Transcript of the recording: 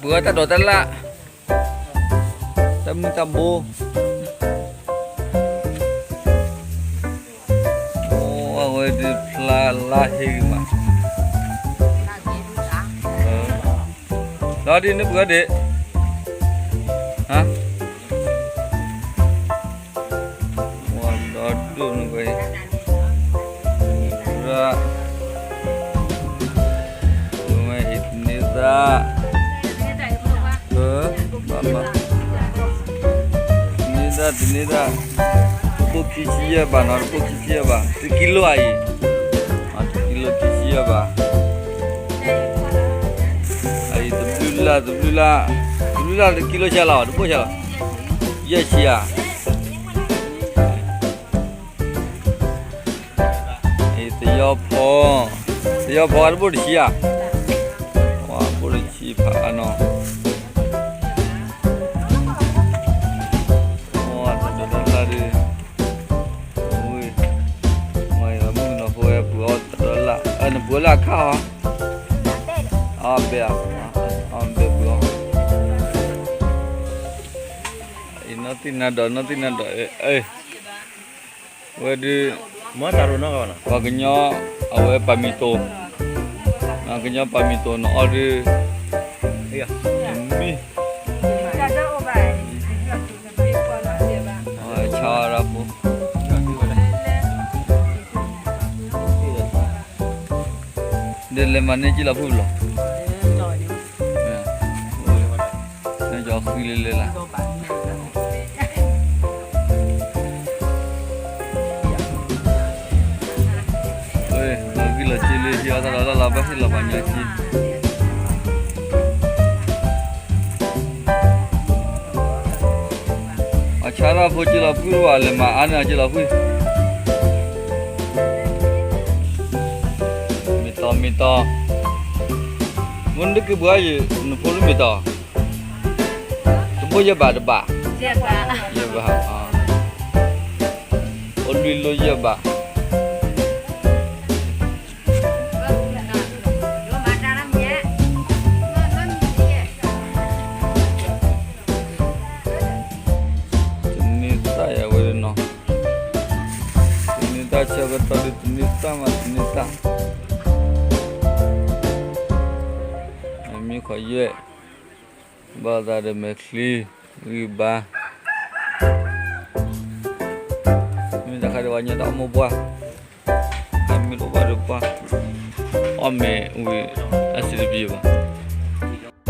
ပှၤတၢ်ဒိးတၢ်လၣ်, တၢ်မုၢ်တၢ်ဘိ, အဝဲဒုးဖျါလၢဟ့ၣ်ဂံၢ်မး, လီၤဒ်န့ၣ်ပှၤဒ့း, ဒီဒိၣ်န့ၣ်ကွၢ်အံၤ, ရၢ, မ့ၢ်အံၤတန့ၢ်သၣ်, ဘၣ်မး, တန့ၢ်သၣ်တန့ၢ်သၣ်, တဘိၣ်ခံဆံယဲၢ်ဘးနီၤ, တဘိၣ်ခံဆံယဲၢ်ဘး, တကံလိၣ်အံၤ, တကံလိၣ်ခံဆံယဲၢ်ဘး, အံၤတဘျုးလၢ်တဘျုးလၢ်, တဘျုးလၢ်တကံလိၣ်ဆံလီၤ, တဘိၣ်ဆံလီၤ, ယဲၢ်ဆံဧါ. သယီဖီ, သယီဖီတဘိၣ်တဆံဧါ, ဘိၣ်တဆံဖးအါနီၤ, တၢ်ဒိးတၢ်လၣ်ဒုး, ဝဲ, မ့ၢ်ပှၤတၢ်ဒိးတၢ်လၣ်, နပှၤလၢအခါဟီ, အဘဲ, အဘဲပှၤ, အံၤနီၢ်သံၣ်နါဒီး နီၢ်သံၣ်နါဒီး, ဝဲဒုး, ပှၤကညီ, အဝဲပာ်မံၤတိၤ, ကညီပာ်မံၤတိၤနအီၣ်ဒုး, မံ, ဆါရၢ်ဖိ, ဒ်လဲၤမၤန့ၢ်ကံလီၤဖုၣ်လီၤ, နကဃံလၢလဲၤလၢ်, လီၤဂံၢ်လီၤစ့လၢဟံၣ်အီၣ်တၢ်လီၢ်လၢ်လီၤ ဘၣ်ဟ့ၣ်လီၤပှၤညီကံ အဆါတၢ်ဖိက့လီၤဖုၣ်ဘၣ် လဲၤမၤအါန့ၢ်အက့လီၤဖုၣ်, မ့ၢ်တီမ့ၢ်တီ, မ့ၢ်နတက့ၤပှၤယဲၢ် နဖိတမ့ၢ်တီ, တဘိယဲၢ်ဘးတဘး, ယဲၢ်ဘး, အိၣ်လွံၢ်လိယဲၢ်ဘး တန့ၢ်သၣ်ယဝဲနီၤ, တန့ၢ်သၣ်ဆၢကတီၢ်ဒုး တန့ၢ်သၣ်မးတန့ၢ်သၣ်, မ့ၢ်ခီယဲၢ်, ဘၣ်သးဒီးမဲာ်ချံ, ဂံၢ်ဘါ, မ့ၢ်တၢ်ခါဒံးဝဲညါတၢ်အီၣ်မိၢ်ပှၢ်, တၢ်မ့ၢ်တအိၣ်ဘၣ်ဒီးပှၢ်, အီၣ်မ့ၤဝံၤ အဆင်တပြေဘၣ်